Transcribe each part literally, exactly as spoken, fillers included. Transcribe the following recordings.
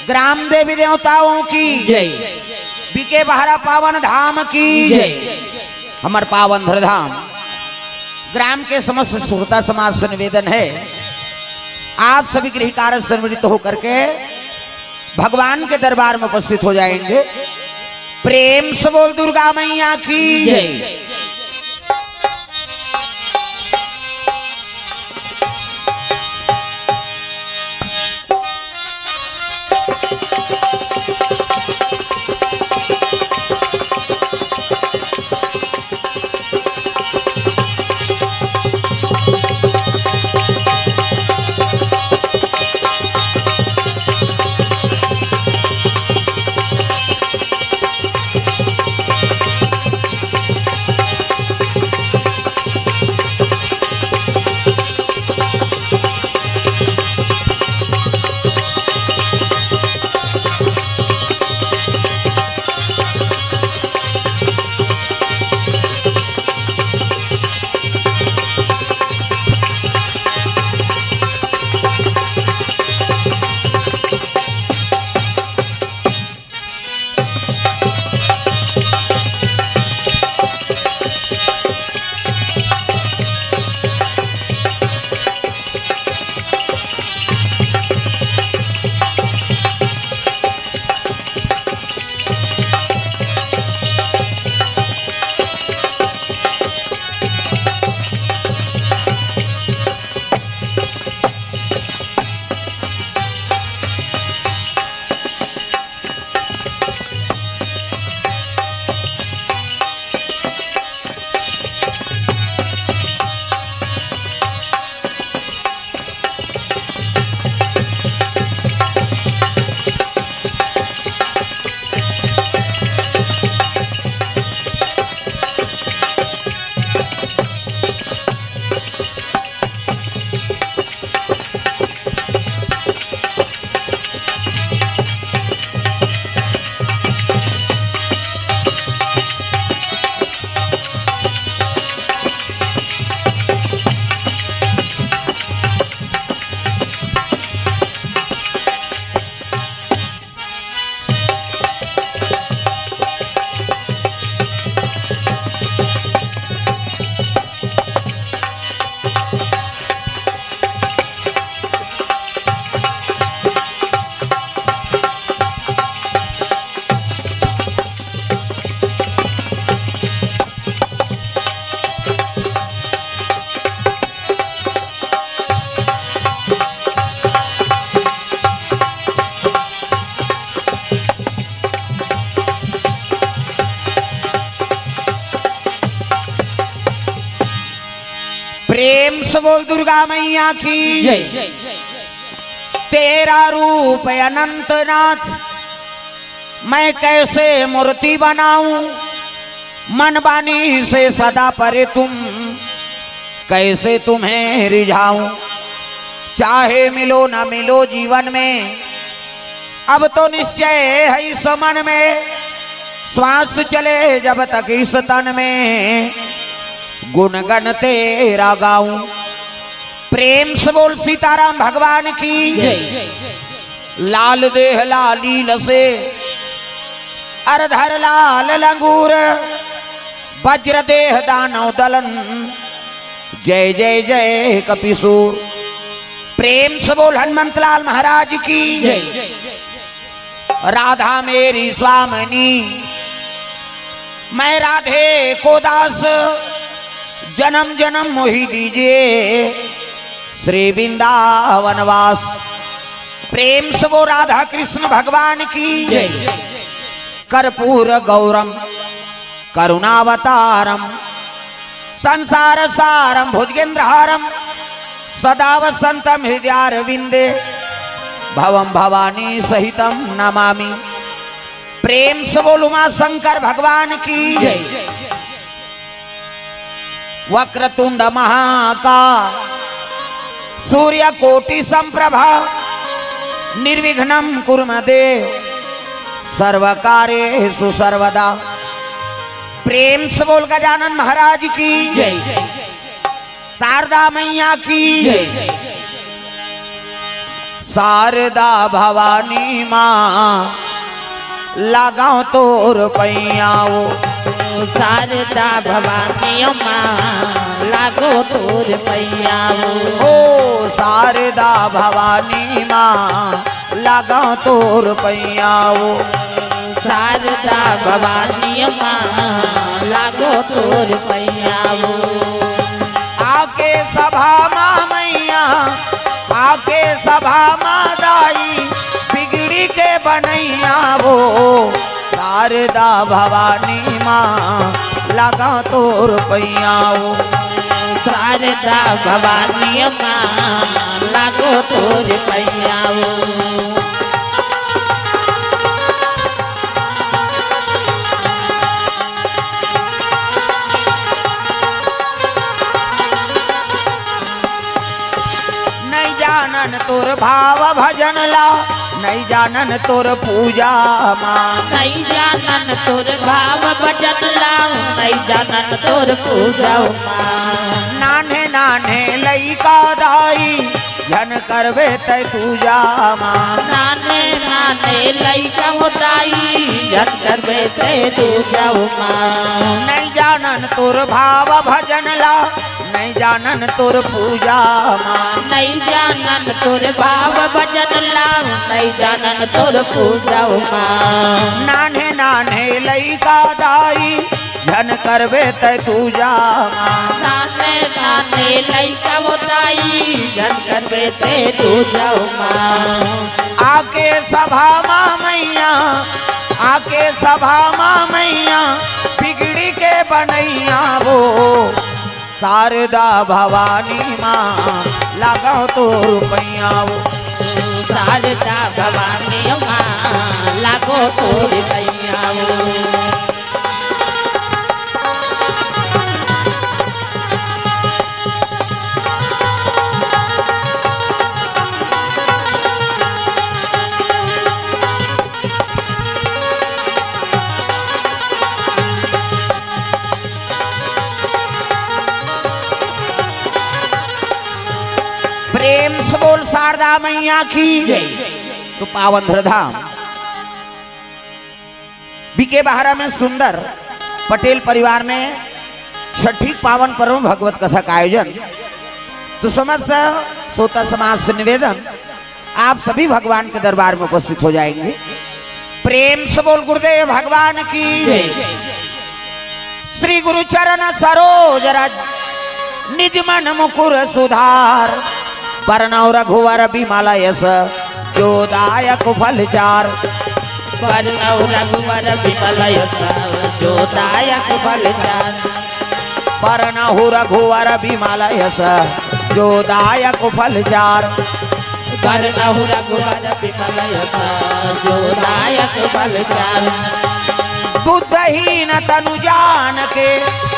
ग्राम देवी देवताओं की, जय। बीके बहरा पावन धाम की, जय। हमर पावन धरधाम ग्राम के समस्त श्रोता समाज से निवेदन है, आप सभी गृह कार्य से निवृत्त होकर के भगवान के दरबार में उपस्थित हो जाएंगे। प्रेम से बोल दुर्गा मैया की, जय। प्रेम से बोल दुर्गा मैया की, जय। तेरा रूप अनंत नाथ, मैं कैसे मूर्ति बनाऊं, मन वाणी से सदा परे तुम, कैसे तुम्हें रिझाऊं। चाहे मिलो न मिलो जीवन में, अब तो निश्चय है इस मन में, श्वास चले जब तक इस तन में, गुणगण तेरा गाऊं। प्रेम से बोल सीताराम भगवान की, जय। लाल देह लालील से, अर धर लाल लंगूर, वज्र देह दानव दलन, जय जय जय कपिसूर। प्रेम से बोल हनुमंत लाल महाराज की, जय। राधा मेरी स्वामिनी, मैं राधे को दास, जन्म जन्म मोहि दीजिए श्री वृंदावन वास। प्रेम से बोल राधा कृष्ण भगवान की, जय। कर्पूर गौरम करुणावतारम संसार सारम भुजगेंद्रहारम सदा वसंतम हृदयारविंदे भवम भवानी सहितम नमामि। प्रेम से बोल उमा शंकर भगवान की, जय। वक्रतुंड महाकाय सूर्य कोटि संप्रभा निर्विघ्नं कुरु मे देव सर्व कार्येषु सर्वदा। प्रेम से बोल गजानन महाराज की, जय। शारदा मैया की, जय। शारदा भवानी माँ, लागव तोर पैया वो। शारदा भवानी माँ, लागव तोर पैया वो। ओ शारदा भवानी माँ, लागव तोर पैया वो। शारदा भवानी माँ, लागव तोर पैया वो। आके सभा मा मैया, आके सभा मा दाई, बिगड़ी के बनैया वो। शारदा भवानी माँ, लागव तोर पैया वो। शारदा भवानी माँ, लागव तोर पैया वो। नइ जानन तोर भाव भजन ला, नइ जानन तोर पूजा मा। नइ जानन तोर भाव भजन ला, नइ जानन तोर पूजा मा। नान्हे नान्हे लइका दाई, झन करबे तैं दूजा मा। नान्हे नान्हे लइका वो दाई, झन करबे तैं दूजा मा। नइ जानन तोर भाव भजन ला, नइ जानन तोर पूजा मा। नइ जानन तोर भाव भजन ला, नइ जानन तोर पूजा मा। नान्हे नान्हे लइका दाई, झन करबे तैं दूजा मा। नान्हे नान्हे लइका वो दाई, झन करबे तैं दूजा मा। आके सभा मा मैया, आके सभा मा मैया, बिगड़ी के बनैया वो। शारदा भवानी माँ, लागव तोर पैया वो। शारदा भवानी माँ, लागव तोर पैया वो। प्रेम से बोल शारदा मैया की। जय। तो पावन धरधाम बीके बहारा में सुंदर पटेल परिवार में छठी पावन पर्व में भगवत कथा का आयोजन। तो समस्त श्रोता समाज से निवेदन, आप सभी भगवान के दरबार में उपस्थित हो जाएंगे। प्रेम से बोल गुरुदेव भगवान की। जय। श्री गुरु चरण सरोज रज, निज मन मुकुर सुधार। बरनउँ रघुवर बिमल यस, जो दायक फल चार। बरनउँ रघुवर बिमल यस, जो दायक फल चार। बरनउँ रघुवर बिमल यस, जो दायक फल चार। बरनउँ रघुवर बिमल यस, जो दायक फल चार। बुद्धहीन तनु जान के,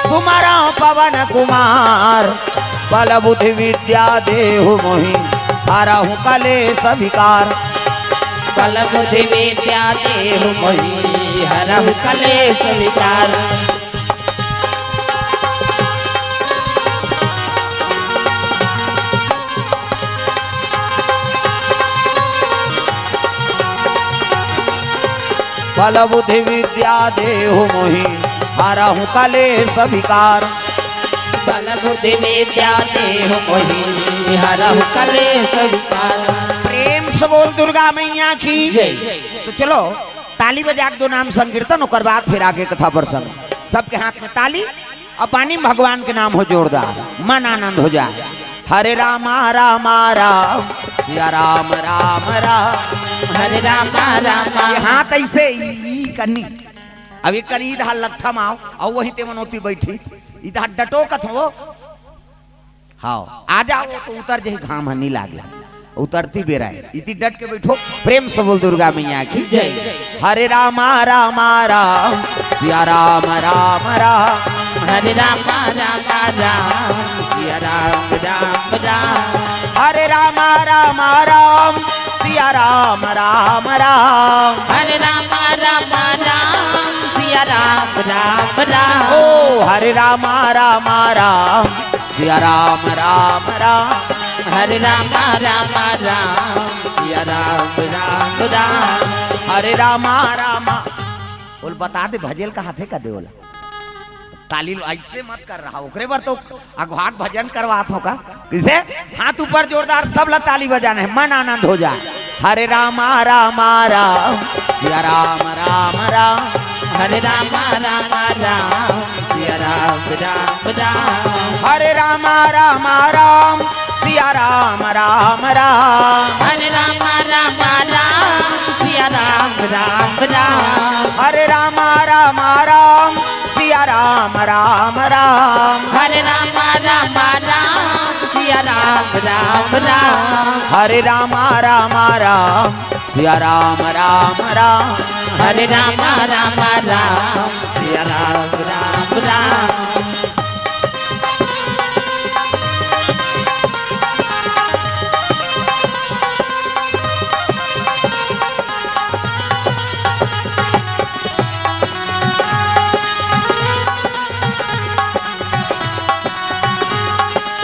सुमरउँ पवन कुमार। बल बुद्धि विद्या देहु मोहि, हरहु कलेस विकार। बल बुद्धि विद्या देहु मोहि, हरहु कलेस विकार। बल बुद्धि विद्या देहु मोहि, हरहु कलेस विकार। बल बुद्धि विद्या देहु मोहि, हरहु कलेस विकार। प्रेम से बोल दुर्गा मैया की। जय। तो चलो, ताली बजा के दो नाम संकीर्तन, ओकर बाद फिर आगे कथा प्रसंग। सबके हाथ में ताली, अब पानी में भगवान के नाम हो जोरदार, मन आनंद हो जाए। हरे रामा रामा राम, सिया राम राम राम। हरे रामा रामा। ये हाथ ऐसे ई, ई करनी। अब एक करी इधर लट्ठा माओ, और वहीं ते मनोती बैठी, इधर डटो कथो। हाँ, आ जाओ तो उतर जाही, घाम ह नी लागे। उतरती बेरा है, इति डट के बैठो। प्रेम से बोल दुर्गा मैया की। जय। हरे रामा रामा राम, सिया राम राम राम। हरे रामा रामा राम, सिया राम राम राम। हरे रामा रामा राम, सिया राम राम राम। हरे रामा रामा राम, सिया राम राम राम। ओ हरे रामा रामा राम, सिया राम राम राम। हरे रामा रामा राम, राम राम राम। हरे रामा रामा। बोल, बता दे, भजेल कहा थे का देवला? ताली लो, ऐसे मत कर रहा, ओकरे बर तो अगवाक भजन करवात हो का? किसे? हाथ ऊपर जोरदार, सब ला ताली बजाना है, मन आनंद हो जाए। हरे रामा रामा राम, सिया राम राम राम। हरे रामा रामा राम, सिया राम राम राम। हरे रामा रामा राम, सिया राम राम राम। हरे रामा रामा राम, सिया राम राम राम। हरे रामा रामा राम, सिया राम राम राम। हरे रामा रामा राम, सिया राम राम राम। हरे रामा रामा राम, सिया राम राम राम। हरे रामा रामा राम, सिया राम राम राम।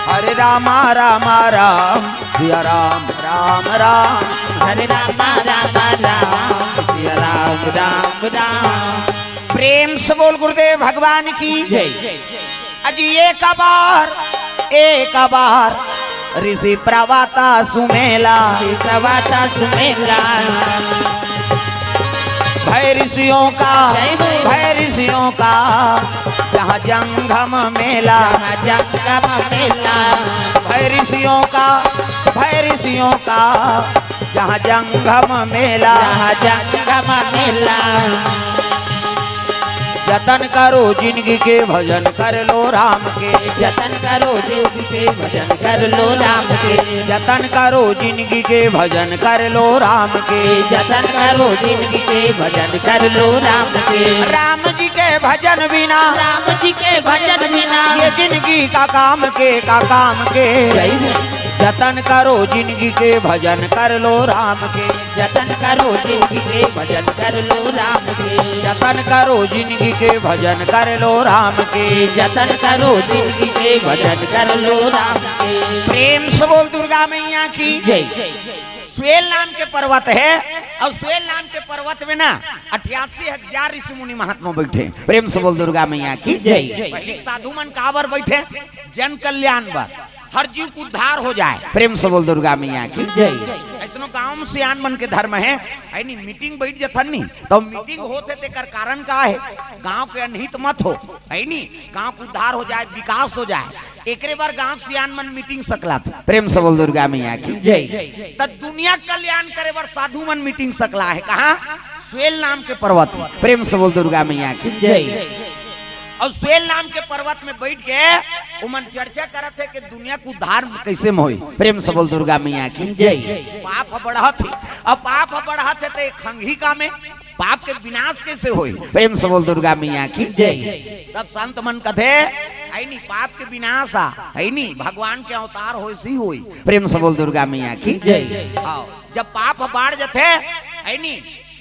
हरे रामा रामा राम, सिया राम राम राम। हरे रामा रामा राम, सिया राम राम राम। प्रेम से बोल गुरुदेव भगवान की जय। अजी एक बार, एक बार ऋषि प्रवाता सुमेला। ऋषि प्रवाता सुमेला। भय ऋषियों का, जय हो। भय ऋषियों का जहाँ जंगम मेला। जहाँ जंगम मेला। भय ऋषियों का, भय ऋषियों का जहाँ जंगम मेला। जहाँ जंगम मेला। जतन करो जिनगी के, भजन कर लो राम के। जतन करो जिनगी के, भजन कर लो राम के। जतन करो जिनगी के, भजन कर लो राम के। जतन करो जिनगी के, भजन कर लो राम के। राम जी के भजन बिना, राम जी के भजन बिना ये जिनगी का काम के, का काम के। जय हो। जतन करो जिनगी के, भजन कर लो राम के। जतन करो जिनगी के, भजन कर लो राम के। जतन करो जिनगी के, भजन कर लो राम के। जतन करो जिनगी के, भजन कर लो राम के। प्रेम से बोल दुर्गा मैया की जय। स्वेल नाम के पर्वत है, और स्वेल नाम के पर्वत में ना अट्ठासी हजार ऋषि मुनि महात्मा बैठे। प्रेम से बोल दुर्गा मैया की जय। पहले साधु मन काबर बैठे? जन कल्याण बर, हर जीव के उद्धार हो जाए। प्रेम से बोल दुर्गा मैया की जय। ऐसनो गांव में सियान मन के धर्म है, है नी, मीटिंग बैठ जथन नी, तो मीटिंग होत है, तेकर कारण का है? गांव के अनहित मत हो, है नी, गांव के उद्धार हो जाए, विकास हो जाए, एकरे बर गांव सियान मन मीटिंग सकलाथे। प्रेम से बोल दुर्गा मैया की जय। त दुनिया कल्याण करे बर साधु मन मीटिंग सकला है। कहाँ? स्वेल नाम के पर्वत में। प्रेम से बोल दुर्गा मैया की जय। और स्वेल नाम के पर्वत में बैठ के ओमन चर्चा करत है कि दुनिया के उद्धार कैसे में होई। प्रेम से बोल दुर्गा मैया की जय। पाप ह बढ़त है, अब पाप ह बढ़त है तो खंघी का में पाप के विनाश कैसे होई? प्रेम से बोल दुर्गा मैया की जय। तब संत मन कथे, है नी, पाप के विनाश आ, है नी, भगवान के अवतार होय सी होई। प्रेम से बोल दुर्गा मैया की जय। हाँ, जब पाप ह बाढ़ जथे, है नी,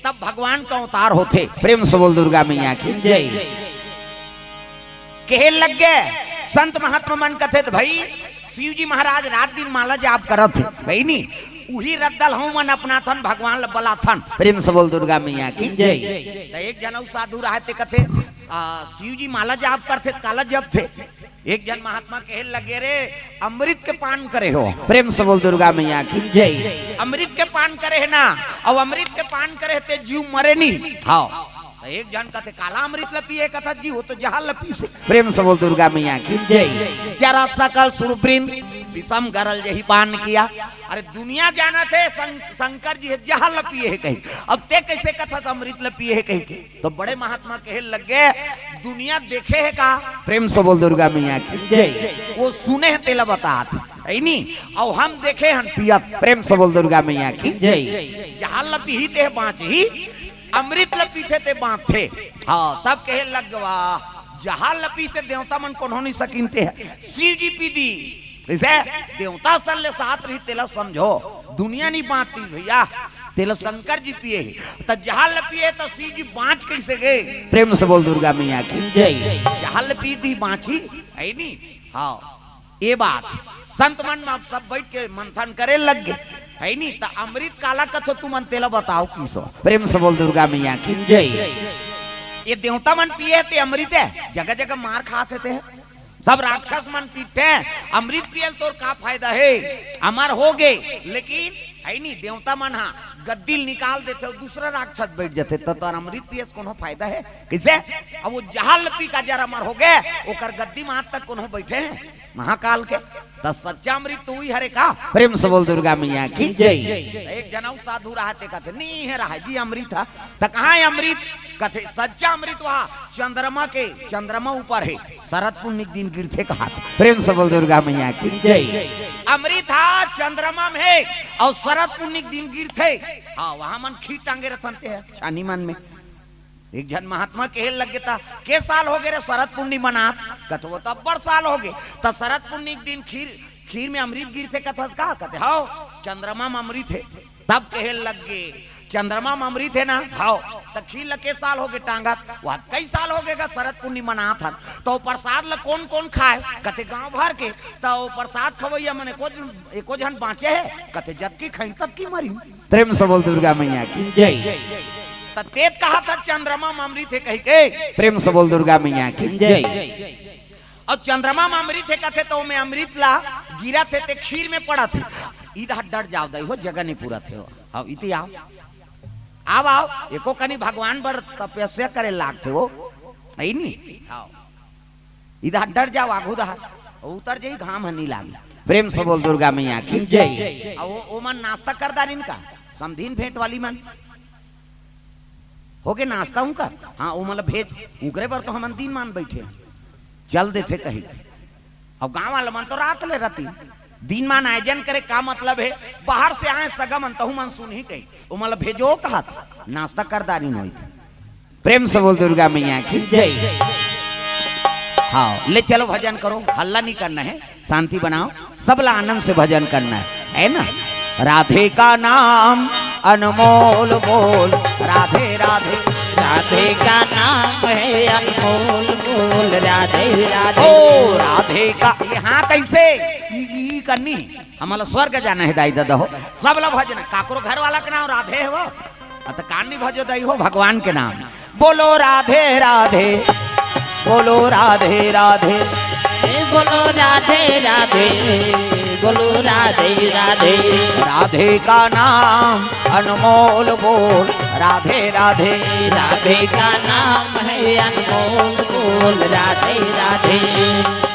तब भगवान का अवतार होथे। प्रेम से बोल दुर्गा मैया की जय। कहे लग गए संत महात्मा मन कथे, तो भाई शिव जी महाराज रात दिन माला जाप करत हे, भाई नी, उही रद्दा ल हमन अपनाथन, भगवान ल बलाथन। प्रेम से बोल दुर्गा मैया की जय। तो एक जन अउ साधु रहे ते कथे, आ, शिव जी माला जाप करथे त काला जपथे? एक जन महात्मा कहे लगे, रे अमृत के पान करे हो। प्रेम से बोल दुर्गा मैया की जय। अमृत के पान करे है ना, और अमृत के पान करे ते जीव मरे नहीं। हाँ, तो एक जन कथे काला अमृत ल पिए, कथा जी हो तो जहर ल पीसे। प्रेम से बोल दुर्गा मैया की जय। जरा सकल सुरवृंद विषम गरल जही पान किया। अरे दुनिया जानत हे शं-, शंकर जी हे जहर ल पिए हे कही, अब ते कैसे कथा अमृत ल पिए हे कही के? तो बड़े महात्मा कहे लग गए, दुनिया देखे हे का? प्रेम से बोल दुर्गा मैया की जय। वो सुने हे तेला बतात, है नी? और हम देखे हन पियत। प्रेम से बोल दुर्गा मैया की जय। जहर ल पीही ते बाँचही, अमृत ल पीथे ते बाँचथे। हाँ, तब कहे लग गवा, जहर ल पीथे देवता मन कोनो नहीं सकिनते हैं, शिव जी पी दी। इसे देवता सन ले साथ रही, तेला समझो, दुनिया नहीं बाँचती भैया, तेला शंकर जी पिए हे, त जहर ल पिए त शिव जी बाँच कैसे गए? प्रेम से बोल दुर्गा मैया की जय। जहर ल पी दी बाँची, है नी? हाँ, ये बात संत मन में अब सब बैठ के मंथन करे लग गए। है नी? त अमृत काला कथो तुमन, तेला बताओ किसो। प्रेम से बोल दुर्गा मैया की जय। ये देवता मन पिए हे ते अमृत हे, जगह जगह मार खात हे ते। सब राक्षस मन पीथे, अमृत पियल तोर का फायदा हे? अमर हो गे, लेकिन है नी, देवता मन हा गद्दी ल निकाल देथे, दूसरा राक्षस बैठ जाथे, त तोर अमृत पियस कोनो फायदा हे? कइसे? अब वो जहर ल पी का जर अमर हो गे, ओकर गद्दी म आज तक कोनो बैठे हे? महाकाल के। त सच्चा अमृत तो उही हरे का? प्रेम से बोल दुर्गा मैया की जय। एक जन अउ साधु रहा, ते कथे, "नी हे रहा जी अमृत हा।" त कहाँ हे अमृत? कथे, "सच्चा अमृत वहाँ चंद्रमा के, चंद्रमा ऊपर हे, शरद पुन्नी के दिन गिरथे कहाथे।" प्रेम से बोल दुर्गा मैया की जय। अमृत हा चंद्रमा में हे अउ शरद पुन्नी के दिन गिरथे। हाँ, वहाँ मन खीर टांगे रथन ते हे छानी मन में। एक झन महात्मा कहे लग गे, त के साल हो गे रे शरद पुन्नी मनात? कथे, "वो तो अब्बड़ साल हो गे।" त शरद पुन्नी के दिन खीर, खीर में अमृत गिरथे कथस का? कथे, "हव, चंद्रमा में अमृत हे।" तब कहे लग गे, "चंद्रमा में अमृत हे ना?" "हव।" "त खीर ल के साल हो गे टांगत?" "वो कई साल हो गे गा शरद पुन्नी मनात हन।" "त वो प्रसाद ल कोन कोन खाय?" कथे, "गांव भर के।" "त वो प्रसाद खवैया मन एको झन, एको झन बांचे हे?" कथे, "जतकी खइन ततकी मरिन।" प्रेम से बोल दुर्गा मैया की जय। त तेत कहा था चंद्रमा म अमृत हे कहिके। प्रेम से बोल दुर्गा मैया की जय। अउ चंद्रमा म अमृत हे कथे त ओमे अमृत ला गिरत हे ते खीर में पड़त हे। इधर डर जाव दाई हो, जगह नहीं पूरत हे हो। आओ इति आओ। आओ, आओ, एको कनी भगवान बर तपस्या करे लागथे हो। है नी? आओ। इधर डर जाव, आगू दहा। उतर जाई, घाम ह नी लागे। प्रेम से बोल दुर्गा मैया की जय। आ वो, ओमन नाश्ता कर डारिन का? समधीन भेंट वाली मन। हो गे नाश्ता उंकर? हाँ, ओमन ल भेज, उंकरे बर तो हमन दिन मान बैठे हन। चल देथे कही। अब गांव वाला मन तो रात ले रतिन। दिन मान आयोजन करे का मतलब हे? बाहर से आए सगा मन, तहू मन सुनही कही। ओमन ल भेजो कहत, नाश्ता कर डारिन होई। प्रेम से बोल दुर्गा मैया की जय। हाँ, ले चलो भजन करो, हल्ला नहीं करना है, शांति बनाओ, सबला आनंद से भजन करना है, है ना? राधे का नाम अनमोल बोल, राधे राधे। राधे का नाम है अनमोल बोल, राधे राधे। ओ राधे का, यहाँ कैसे? ई, ई करनी, हमला स्वर्ग जाना है दाई दादा हो, सबला भजन, काकरो घर वाला के नाम राधे हे वो। अत कान नहीं भजो दाई हो, भगवान के नाम। बोलो राधे राधे, बोलो राधे राधे। ए बोलो राधे राधे, बोलो राधे राधे। राधे का नाम अनमोल बोल, राधे राधे। राधे का नाम है अनमोल बोल, राधे राधे।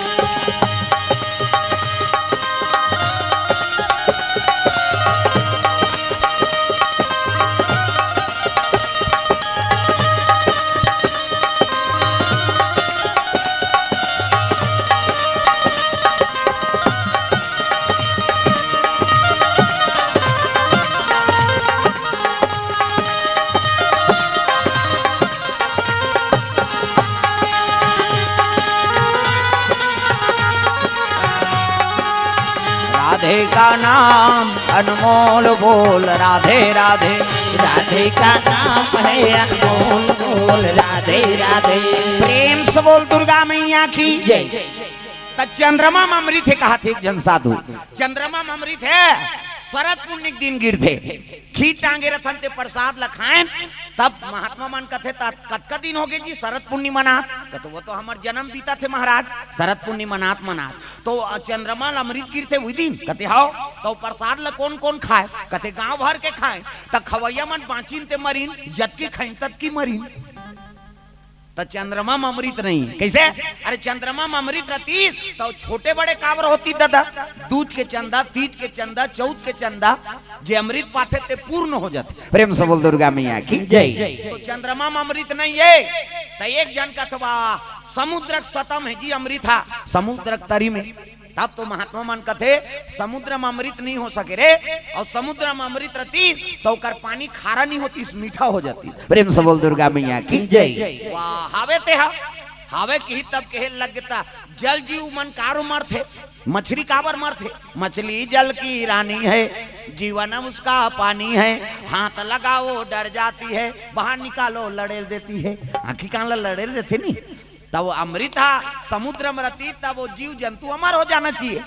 राधे का नाम अनमोल बोल, राधे राधे। राधे का नाम है अनमोल बोल, राधे राधे। प्रेम से बोल दुर्गा मैया की जय। त चंद्रमा म अमृत हे कहाथे एक झन साधु, चंद्रमा म अमृत हे, शरद पुन्नी के दिन गिरथे। खीर टांगे रथन ते प्रसाद ल खाएन, तब महात्मा मन कथे, "त कतका दिन हो गे जी शरद पुन्नी मनात?" कथे, "वो तो हमर जन्म बीतत हे महाराज, शरद पुन्नी मनात मनात।" तो चंद्रमा ल अमृत गिरथे उही दिन, कथे, "हव।" तो प्रसाद ल कोन कोन खाय? कथे, "गांव भर के खाय।" त खवैया मन बांचिन ते मरिन, जतकी खाइन ततकी मरिन। त चंद्रमा म अमृत नहीं। कइसे? अरे चंद्रमा म अमृत रतिस त छोटे बड़े काबर होतिस दादा? दूज के चंदा, तीज के चंदा, चौथ के चंदा, जे अमृत पाथे ते पूर्ण हो जाथे। प्रेम से बोल दुर्गा मैया की जय। तो चंद्रमा म अमृत नहीं हे, त एक झन कथे बा, समुद्र के सतह म हे जी अमृत हा, समुद्र के तरी में। तब तो महात्मा मन कथे, समुद्र म अमृत नहीं हो सके रे, अउ समुद्र म अमृत रतिस त ओकर पानी खारा नहीं होतिस, मीठा हो जातिस। प्रेम से बोल दुर्गा मैया की जय। वाह, हावे ते हा, हावे किही तब कहे लग गे त, जल जीव मन कारो मरथे, मछली काबर मरथे? मछली जल की रानी है, जीवन उसका पानी है, हाथ लगाओ डर जाती है, बाहर निकालो लड़ेल देती है। आँखी कान ला लड़ेल देथे नी, तब वो अमृत हा समुद्र म रतिस, तब वो जीव जंतु अमर हो जाना चाहिए।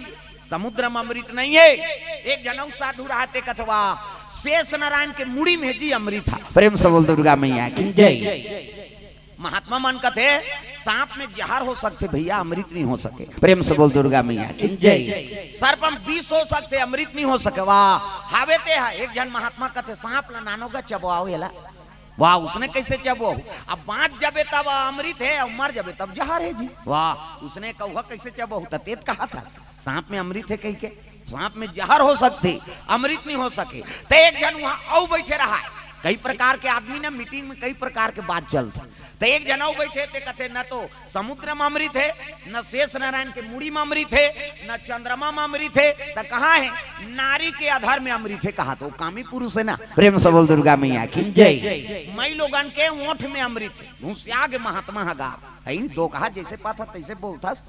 समुद्र में अमृत नहीं है। एक जनऊ साधु रहते कथवा, शेष नारायण के मुड़ी में जी अमृत है। प्रेम से बोल दुर्गा मैया की जय। महात्मा मन कथे, सांप में जहर हो सकथे भैया, अमृत नहीं हो सके। प्रेम से बोल दुर्गा मैया की जय। सर्प में विष हो सकथे, अमृत नहीं हो सके। वाह, हावे ते हा। एक जन महात्मा कथे, सांप ला नानो गा चबवाओ एला। वाह, उसने कैसे चबो? अब बांच जबे तब अमृत है, और मर जबे तब जहर है जी। वाह, उसने कहुआ कैसे चबो? त तेत कहा था, सांप में अमृत है कही के, सांप में जहर हो सकथे, अमृत नहीं हो सके। त एक जन वहां अउ बैठे रहा है। कई प्रकार के आदमी ना, मीटिंग में कई प्रकार के बात चलथे। त एक जन अउ बैठे ते कथे, न तो समुद्र में अमृत है, न शेष नारायण के मुड़ी में अमृत है, न चंद्रमा में अमृत है, त कहाँ है? नारी के अधर में अमृत है। कहा तो कामी पुरुष है ना। प्रेम से बोल दुर्गा मैया की जय। मई लोगन के ओठ में अमृत है। घुसिया के महात्मा हा गा, है नी? दो कहा जैसे पाथा तैसे बोलथस,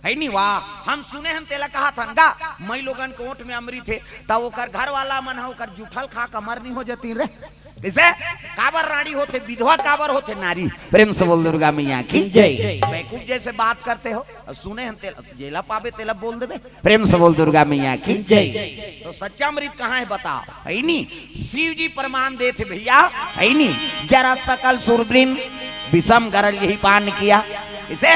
है नी? वाह, हम सुने हन तेला कहा थन गा, मई लोगन के ओठ में अमृत है। त ओकर घर वाला मन ह ओकर जूठल खा के अमर नहीं हो जतिन रे। कैसे? काबर रानी होथे, विधवा काबर होथे नारी? प्रेम से बोल दुर्गा मैया की जय। बेवकूफ जैसे बात करते हो, और सुने हन तेला, जेला पाबे तेला बोल देबे। प्रेम से बोल दुर्गा मैया की जय। तो सच्चा अमृत कहाँ है बताओ, है नी? शिव जी प्रमाण देथे भैया, है नी? जरा सकल सुरवृंद विषम गरल यही पान किया। इसे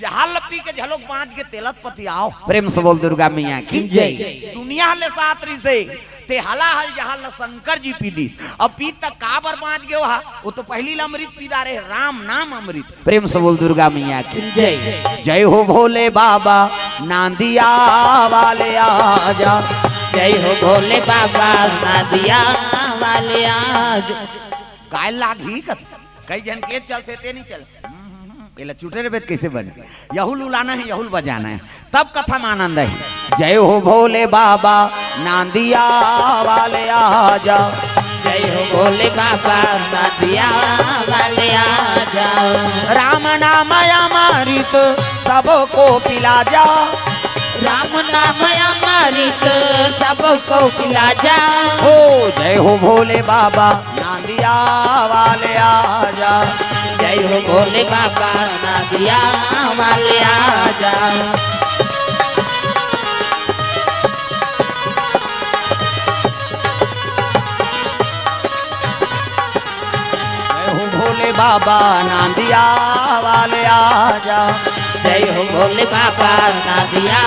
जहर ल पी के झलोक बांच के तेलत पतियाओ। प्रेम से बोल दुर्गा मैया की जय। दुनिया ले सात रिसे ते हलाहल जहर ल शंकर जी पी दिस। अब पी त काबर बांच गयो हा? वो तो पहली ल अमृत पी डारे, राम नाम अमृत। प्रेम से बोल दुर्गा मैया की जय। जय हो भोले बाबा, नांदिया वाले आजा। जय हो भोले बाबा, नांदिया वाले आजा। काय लागी कथा? कई जन के चलथे ते नहीं चल। एला चुटे रे बेत कैसे बने? यहुल उलाना है, यहुल बजाना है, तब कथा में आनंद है। जय हो भोले बाबा, नांदिया वाले आजा। जय हो भोले बाबा, नांदिया वाले आजा। राम नाम अमृत सबको पिला जा। राम नाम अमृत सबको पिला जा। हो जय हो भोले बाबा, नांदिया वाले आजा। जय हो भोले बाबा, नांदिया वाले आजा। जय हो भोले बाबा, नांदिया वाले आजा। जय हो भोले बाबा, नांदिया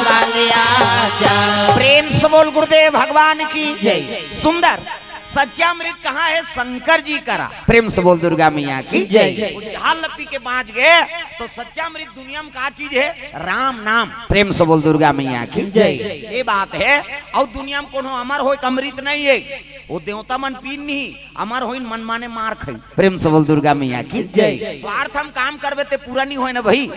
वाले आजा। प्रेम से बोल गुरुदेव भगवान की जय। सुंदर सच्चा अमृत कहाँ है? शंकर जी करा। प्रेम से बोल दुर्गा मैया की जय। वो जहर ल पी के बांच गए, तो सच्चा अमृत दुनिया में का चीज है? राम नाम। प्रेम से बोल दुर्गा मैया की जय। ये बात है। और दुनिया में कोनो अमर होय के अमृत नहीं है। वो देवता मन पीन नहीं, अमर होइन मनमाने मार खाई। प्रेम से बोल दुर्गा मैया की जय। स्वार्थ हम काम करबे ते पूरा नहीं होय ना भाई।